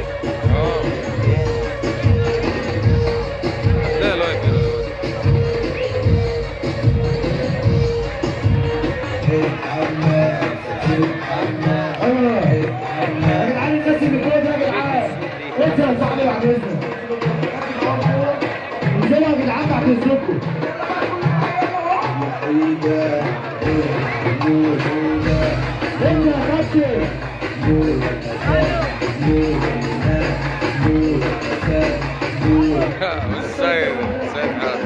live. اه، هتلاقي live هنا دلوقتي. اه يا جدعان، الناس اللي فوق ده يا جدعان، انزل يا صاحبي بعد اذنك، انزلوا يا جدعان بعد اذنكم. انزل يا كابتن. مش سيد، سيد حد.